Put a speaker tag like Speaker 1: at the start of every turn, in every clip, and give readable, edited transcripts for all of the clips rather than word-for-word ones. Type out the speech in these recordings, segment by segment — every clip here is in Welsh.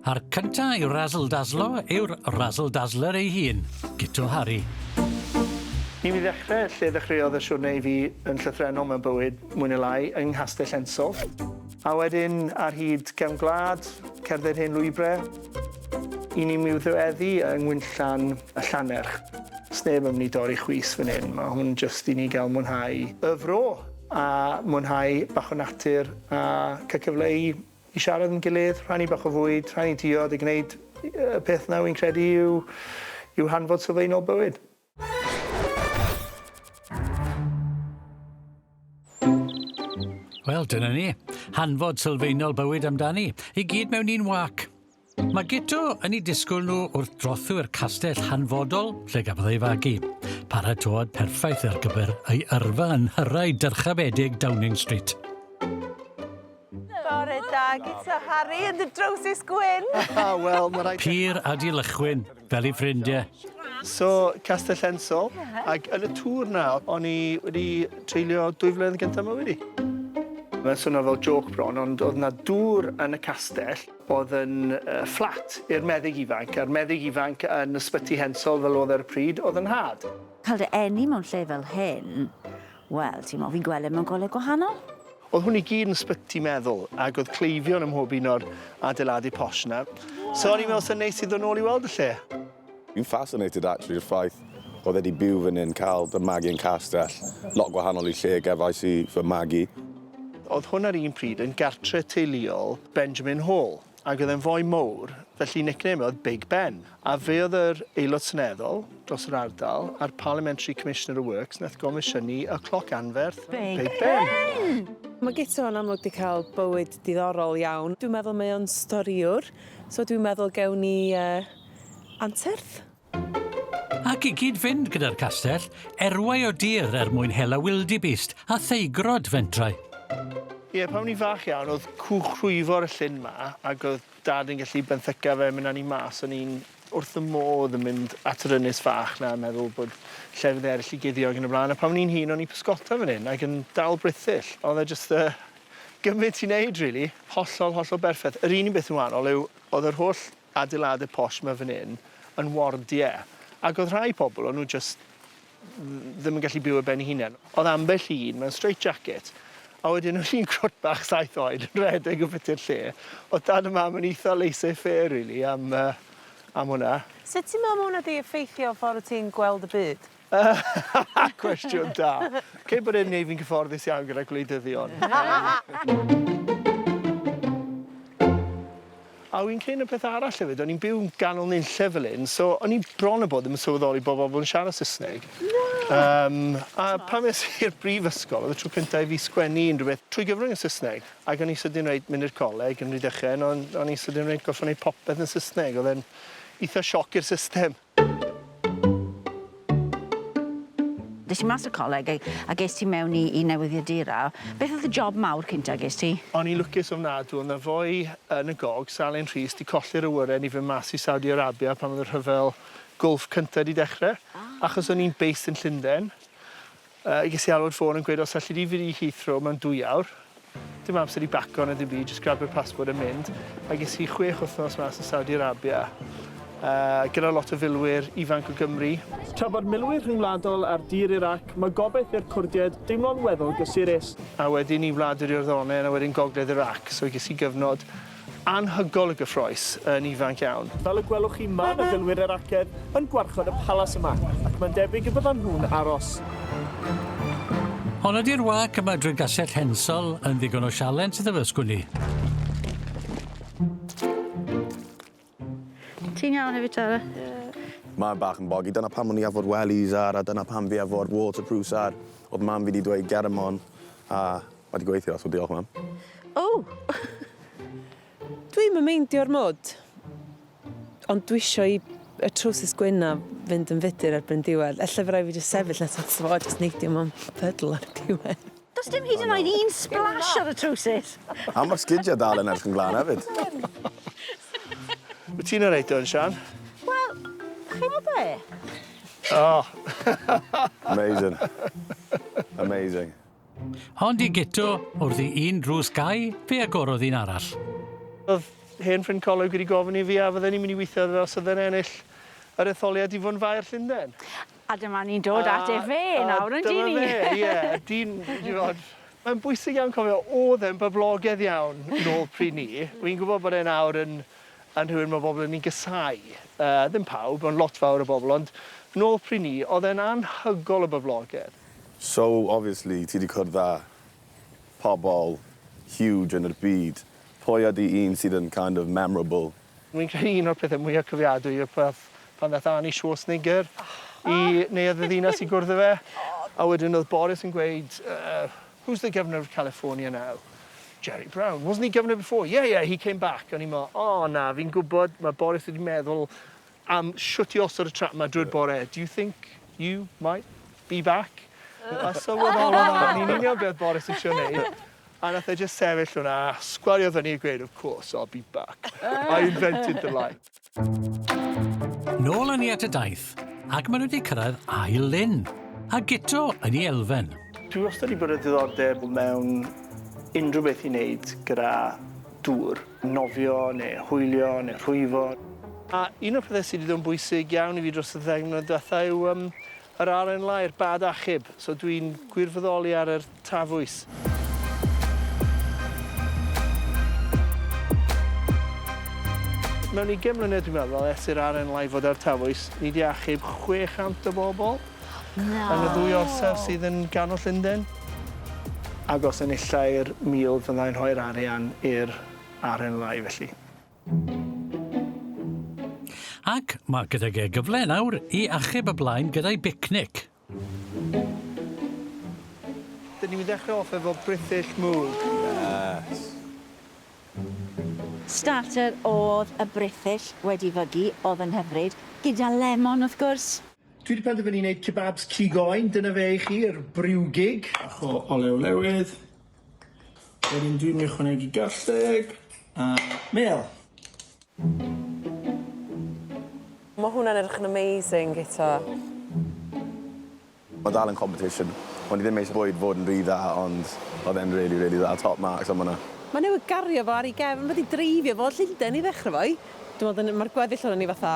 Speaker 1: A'r cynta i razzle-dazzlo yw'r razzle-dazzler ei hun, Guto Harri.
Speaker 2: Ni'n mynd i ddechrau lle ddechreuodd y siwrne i fi yn llythrennol mewn bywyd, mwy neu lai, yng Nghastell Hensol. A wedyn ar hyd cefn gwlad, cerdded hen lwybrau, i ni'n mynd i'w ddiweddu yng Ngwinllan y Llannerch. Sneb yn mynd i dorri chwys fan hyn, mae hwn jyst i ni gael mwynhau y fro a mwynhau bach o natur a cael cyfle i i siarad â'n gilydd, rhannu bach o fwyd, rhannu diod a gwneud y peth 'na wy'n credu yw yw hanfod sylfaenol bywyd.
Speaker 1: Wel, dyna ni. Hanfod sylfaenol bywyd amdani. I gyd mewn un wac. Mae Guto yn eu disgwyl nhw wrth drothwy'r castell hanfodol lle gafodd ei fagu. Paratoad perffaith ar gyfer ei yrfa yn nhyrau dyrchafedig Downing Street.
Speaker 3: Bore da, Guto Harri yn dy drowsus gwyn.
Speaker 2: Wel, ma' raid...
Speaker 1: Pur a dilychwyn, fel ei ffrindiau.
Speaker 2: So, Castell Hensol, ac yn y tŵr 'na, o'n i wedi treulio dwy flynedd gyntaf mywyd i. Mae'n swnio fel jôc bron, ond oedd 'na dŵr yn y castell oedd yn uh, fflat i'r meddyg ifanc, a'r meddyg ifanc yn ysbyty Hensol fel oedd ar y pryd, oedd yn nhad.
Speaker 4: Cael dy eni mewn lle fel hyn, Wel, ti'n meddwl fi'n gweld e mewn golau gwahanol?
Speaker 2: Oedd hwn i gyd yn ysbyty meddwl, ac oedd cleifion ym mhob un o'r adeiladu posh 'na. So o'n i'n meddwl sa'n neis i ddod nôl i weld y lle.
Speaker 5: Fi'n fascinated actually 'r ffaith oedd e 'di byw fan 'yn, cael fy magu yn castell, lot gwahanol i lle gefais i fy magu.
Speaker 2: Oedd hwn ar un pryd yn gartre teuluol Benjamin Hall. Ac oedd e'n foi mowr, felly nickname e oedd Big Ben. A fe oedd yr Aelod Seneddol dros yr ardal a'r Parliamentary Commissioner of Works nath gomisiynu y cloc anferth
Speaker 3: Big
Speaker 2: Ben.
Speaker 6: Mae Guto yn amlwg 'di cael bywyd diddorol iawn. Dwi'n meddwl mae o'n storïwr, so dwi'n meddwl gewn ni yy anterth.
Speaker 1: Ac i gyd-fynd gyda'r castell, erwau o dir er mwyn hela wildebeest a theigrod fentrau.
Speaker 2: Ie, pan o'n i'n fach iawn, oedd cwch rhwyfo ar y llyn 'ma, ac oedd Dad yn gallu benthyca fe, mynd â ni mas. O'n i'n wrth fy modd yn mynd at yr ynys fach 'na a meddwl bod llefydd eraill i guddio ac yn y blaen. A pan o'n i'n hŷn, o'n i'n pysgota fan hyn ac yn dal brithyll. Oedd e jyst yy gymaint i wneud rili. Hollol, hollol berffeth. Yr unig beth yn wahanol yw, oedd yr holl adeilade posh 'ma fan 'yn yn wardie ac o'dd rhai pobl o'n nhw jyst ddim yn gallu byw ar ben eu hunen. O'dd ambell un mewn straight jacket a wedyn o'n i'n crwt bach saith oed yn rhedeg obiti'r lle. O'dd dad a mam yn itha laissez faire rili am yy am hwnna.
Speaker 6: Sut ti'n meddwl ma' hwnna 'di effeithio ffordd wyt ti'n gweld y byd?
Speaker 2: Cwestiwn da. Cei bod e'n neud fi'n cyfforddus iawn gyda gwleidyddion. A wi'n credu 'na peth arall hefyd, o'n i'n byw yn ganol nunlle fel 'yn, so o'n i bron a bod ddim yn sylweddoli bod bobl yn siarad Saesneg.
Speaker 6: Na!
Speaker 2: Yym, a pan es i'r brifysgol, o'dd y tro cynta i fi sgwennu unrhyw beth trwy gyfrwng y Saesneg, ac o'n i sydyn reit mynd i'r coleg yn Rhydychen, o'n o'n i sydyn reit gorffo neud popeth yn Saesneg, o'dd e'n itha sioc i'r system.
Speaker 4: Des ti mas o'r coleg a a ges ti mewn i i newyddiadura. Beth o'dd y job mawr cynta ges ti?
Speaker 2: O'n i'n lwcus ofnadw, o'dd 'na foi yn y gog, Salyn Rhys, 'di colli'r awyren i fynd mas i Saudi Arabia pan o'dd y rhyfel Gulf cynta 'di dechre. Achos o'n i'n based yn Llunden, Yy, ges i alwad ffôn yn gweud os alli di fynd i Heathrow mewn dwy awr. Dim amser i baco na dim byd, jyst grabio'r passport a mynd. A ges i chwech wythnos mas yn Saudi Arabia, yy, gyda lot o filwyr ifanc o Gymru.
Speaker 7: Tra bod milwyr rhyngwladol ar dir Irac, mae gobaith i'r Cwrdiaid deimlo'n weddol gysurus.
Speaker 2: A wedyn i Wlad yr Iorddonen a wedyn Gogledd Irac, so ges i gyfnod anhygol o gyffrous yn ifanc iawn.
Speaker 7: Fel y gwelwch chi ma' 'na filwyr Iracedd yn gwarchod y palas yma, ac mae'n debyg y byddan nhw'n aros.
Speaker 1: Ond ydi'r wâc yma drwy Gastell Hensol yn ddigon o sialens iddo fe, sgwn i?
Speaker 4: Ti'n iawn hefyd, Tara?
Speaker 5: Ie. Mae bach yn boggy, dyna pam o'n i efo'r wellies ar a dyna pam fi efo'r waterproofs ar. Oedd mam fi 'di dweud get 'em on a Mae 'di gweithio, so diolch mam.
Speaker 4: O!
Speaker 6: Dwi'm yn meindio'r mwd, ond dwi isio i y trowsus gwyn 'na fynd yn fudur erbyn diwedd. Ella fy rai' fi jyst sefyll ato fo a jyst neidio mewn puddle ar y diwedd.
Speaker 4: Does dim hyd yn oed un splash ar y trowsus.
Speaker 5: A ma'r sgidia dal yn edrych yn glân hefyd.
Speaker 2: Wyt ti'n oreit o'n Sian?
Speaker 4: Wel, chi'n gwybod be?
Speaker 2: Oh.
Speaker 5: Amazing. Amazing.
Speaker 1: Ond i Guto, wrth i un drws gau, fe agorodd un arall.
Speaker 2: Oedd hen ffrind coleg wedi gofyn i fi a fydden i'n mynd i weithio iddo fe os oedd e'n ennill yr etholiad i fod yn Faer Llundain.
Speaker 4: A dyma ni'n dod at efe nawr, yn dyn ni?
Speaker 2: Dyma fe, ie. Dyn, ti'n gwybod, mae'n bwysig iawn cofio, oedd e'n boblogaidd iawn nôl pryd 'ny. Wi'n gwybod bod e nawr yn yn rhywun mae bobl yn ei gasáu. Yy, ddim pawb, ond lot fawr o bobl, ond nôl pryd 'ny, oedd e'n anhygol o boblogaidd.
Speaker 5: So, obviously, ti 'di cwrdd â pobl huge yn yr byd. Pwy ydi un sydd yn kind of memorable?
Speaker 2: Wi'n credu un o'r pethe mwya cofiadwy yw peth pan ddath Arnie Schwarzenegger i Neuadd y Ddinas i gwrdd â fe. A wedyn o'dd Boris yn gweud yy who's the governor of California now? Jerry Brown. Wasn't he governor before? Yeah yeah he came back. O'n i'n me'wl o na fi'n gwbod ma' Boris wedi meddwl am shwt i osod y trap 'ma drwy'r bore. Do you think you might be back? A sylweddolodd Arnie yn union be' o'dd Boris yn trio neud. A nath e jyst sefyll hwnna, sgwario fyny a gweud of course I'll be back. I invented the lie.
Speaker 1: Nôl â ni at y daith, ac maen nhw wedi cyrraedd ail lyn, a Guto yn ei elfen.
Speaker 2: Dwi wastad 'di bod â diddordeb mewn unrhyw beth i wneud gyda dŵr, nofio neu hwylio neu rhwyfo. A un o'r pethe sy 'di dod yn bwysig iawn i fi dros y ddeng mlynedd dwetha yw yym Yr RNLI, yr bad achub. So dwi'n gwirfoddoli ar yr Tafwys. Mewn ugain mlynedd dwi'n meddwl, ers i'r RNLI fod ar Tafwys, ni 'di achub 600 o bobl.
Speaker 4: Na!
Speaker 2: Yn y ddwy orsaf sydd yn ganol Llundain. Ac os enillai'r 1,000 fyddai'n rhoi'r arian i'r RNLI felly.
Speaker 1: Ac mae gydag e gyfle nawr i achub y blaen gyda'i bicnic.
Speaker 2: Dyn ni'n mynd i ddechrau off efo brithyll mwg.
Speaker 5: Yes.
Speaker 4: Starter o'dd y brithyll wedi fygu, o'dd yn hyfryd, gyda lemon wrth gwrs.
Speaker 2: Dwi 'di penderfynu neud kebabs cig oen, dyna fe i chi, yr briwgig. Bach o olew newydd. Wedyn dwi'n mynd i ychwanegu garlleg a mêl.
Speaker 6: Ma' hwnna'n edrych yn amazing Guto.
Speaker 5: Mae dal yn competition. O'n i ddim eisiau bwyd fod yn rhy dda ond oedd e'n really really dda, top marks am hwnna.
Speaker 6: Mae newydd gario fo ar ei gefn, mae 'di dreifio fo o Llundain i ddechrau fo i. Dwi'n meddwl dyna, mae'r gweddill ohonon ni fatha,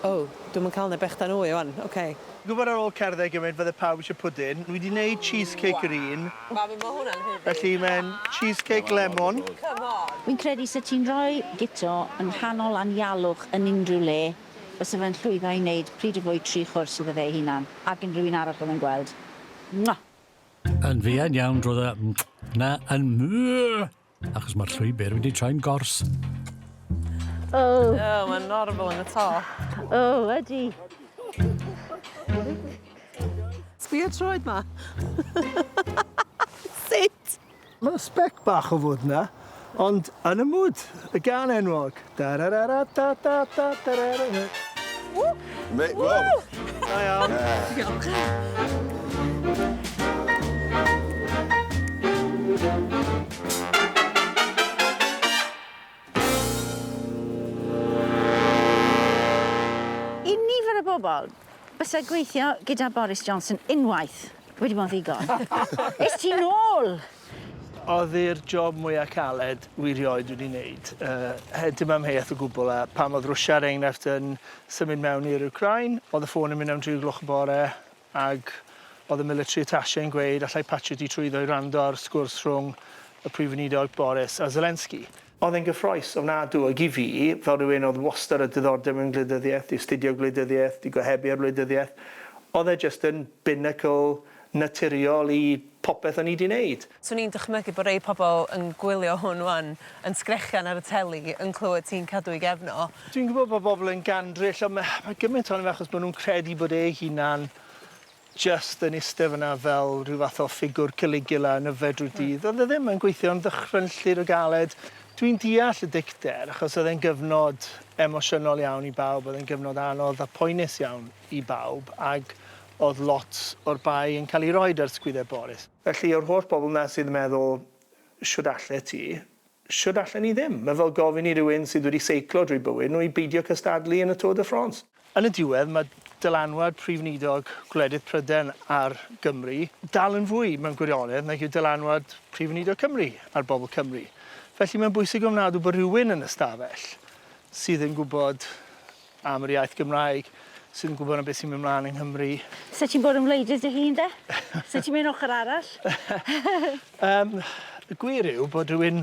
Speaker 6: oh, dwi'm yn cael neb bechdan wy wan, ocê.
Speaker 2: Gwybod ar ôl cerdded gymaint fydde pawb eisiau pwdin. Dwi 'di neud cheesecake yr un.
Speaker 6: Mami ma' hwnna'n heavy.
Speaker 2: Felly mae'n cheesecake lemon.
Speaker 6: Come on!
Speaker 4: Wi'n credu 'sa ti'n rhoi Guto yng nghanol anialwch yn unrhyw le, fysa fe'n llwyddo i neud pryd o fwyd tri chwrs iddo fe ei hunan, ac unrhyw un arall o'dd e'n gweld. Mwah!
Speaker 1: Yn fuan iawn roedd y 'na yn achos mae'r llwybr wedi troi'n gors.
Speaker 4: Oh.
Speaker 6: Oh, mae'n horrible yn y top.
Speaker 4: Oh, ydy.
Speaker 6: Sbia troed ma. Sut?
Speaker 2: Mae spec bach o fwd 'na, ond yn y mwd, y gân enwog. Da-ra-ra-ra-da-da-da-da-ra-ra.
Speaker 4: Ww!
Speaker 5: Mate, well.
Speaker 2: Da iawn.
Speaker 6: Diolch.
Speaker 4: I nifer o bobl, bysa gweithio gyda Boris Johnson unwaith wedi bod yn ddigon. Es ti nôl?
Speaker 2: O'dd e'r job mwya caled wi rioed wedi neud yy he- dim amheuaeth o gwbwl a pan o'dd Rwsia er enghraifft yn symud mewn i'r Wcráin o'dd y ffôn yn mynd am dri o'r gloch y bore ag o'dd y military attaché yn gweud allai patsio di trwyddo i wrando ar sgwrs rhwng y Prif Weinidog Boris a Zelensky. O'dd e'n gyffrous ofnadw ag i fi fel rhywun o'dd wastad â diddordeb mewn gwleidyddiaeth, 'di astudio gwleidyddiaeth, 'di gohebu ar wleidyddiaeth, o'dd e jyst yn binnacle naturiol i popeth o'n i 'di neud.
Speaker 6: Swn i'n dychmygu bod rei pobl yn gwylio hwn 'wan yn sgrechian ar y teli yn clywed ti'n cadw 'i gefn o.
Speaker 2: Dwi'n gwybod bod bobl yn gandryll ond ma' ma' gymaint ohono fe achos ma' nhw'n credu bod e 'i hunan jyst yn iste fyna fel rhyw fath o ffigwr Caligula yn yfed drwy'r dydd. O'dd e ddim yn gweithio'n ddychrynllyd o galed. Dwi'n deall y dicter achos o'dd e'n gyfnod emosiynol iawn i bawb, o'dd e'n gyfnod anodd a poenus iawn i bawb ag o'dd lot o'r bai yn cael ei roid ar sgwydde Boris. Felly o'r holl bobl 'na sydd yn meddwl shwd allet ti, shwd allen i ddim? Mae fel gofyn i rywun sydd wedi seiclo drwy bywyd nhw i beidio cystadlu yn y Tour de France. Yn y diwedd mae dylanwad Prif Weinidog gwledydd Prydain ar Gymru dal yn fwy mewn gwirionedd nag yw dylanwad Prif Weinidog Cymru ar bobl Cymru. Felly mae'n bwysig ofnadw bod rhywun yn y stafell sydd yn gwybod am yr iaith Gymraeg, sydd yn gwybod am beth sy'n mynd mlaen yng Nghymru.
Speaker 4: Sut ti'n bod yn wleidydd dy hun de? Sut ti'n mynd ochr arall?
Speaker 2: Um, y gwir yw bod rhywun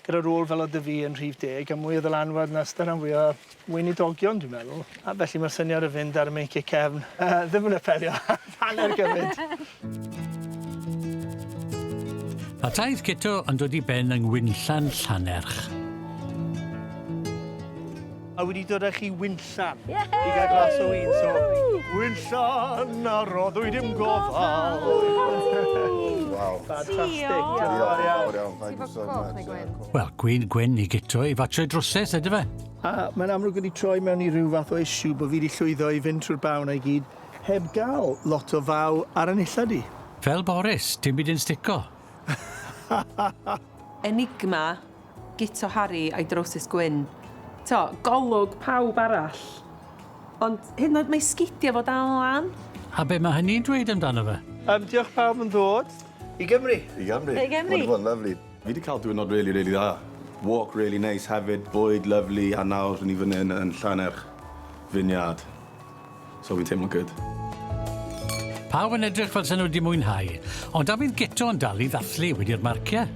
Speaker 2: gyda rôl fel oedd 'da fi yn rhif deg a mwy o ddylanwad na ystod rhan fwya o weinidogion dwi'n meddwl. A felly mae'r syniad o fynd ar y meinciau cefn uh, ddim yn apelio hanner gymaint.
Speaker 1: Mae taith Guto yn dod i ben yng Ngwinllan Llannerch.
Speaker 2: A wedi dod â chi winllan i gael glas o win, so winllan a roddwyd i'm gofal.
Speaker 5: Waw.
Speaker 2: Fantastic. Diolch yn fawr iawn.
Speaker 5: Thank you so much.
Speaker 1: Wel, gwin gwyn i Guto i fatsio'i droses, ydy fe?
Speaker 2: A mae'n amlwg wedi troi mewn i ryw fath o issue bod fi wedi llwyddo i fynd trwy'r baw 'na i gyd heb gael lot o faw ar 'y nillad i.
Speaker 1: Fel Boris, dim byd yn stico.
Speaker 6: Enigma, Guto Harri a'i drowsus gwyn. To, golwg pawb arall. Ond hyd yn oed mae sgidiau fo dal lan.
Speaker 1: A be mae hynny'n dweud amdano fe?
Speaker 2: Um, diolch pawb yn ddod. I Gymru.
Speaker 5: I Gymru.
Speaker 4: I Gymru.
Speaker 5: Wedi bod yn lovely. Fi wedi cael diwrnod really, really dda. Walk really nice hefyd, bwyd lovely, a nawr ni fan hyn yn Llannerch Vineyard. So fi'n teimlo good.
Speaker 1: Pawb yn edrych fel sy'n nhw wedi mwynhau, ond a fydd Guto yn dal i ddathlu wedi'r marciau?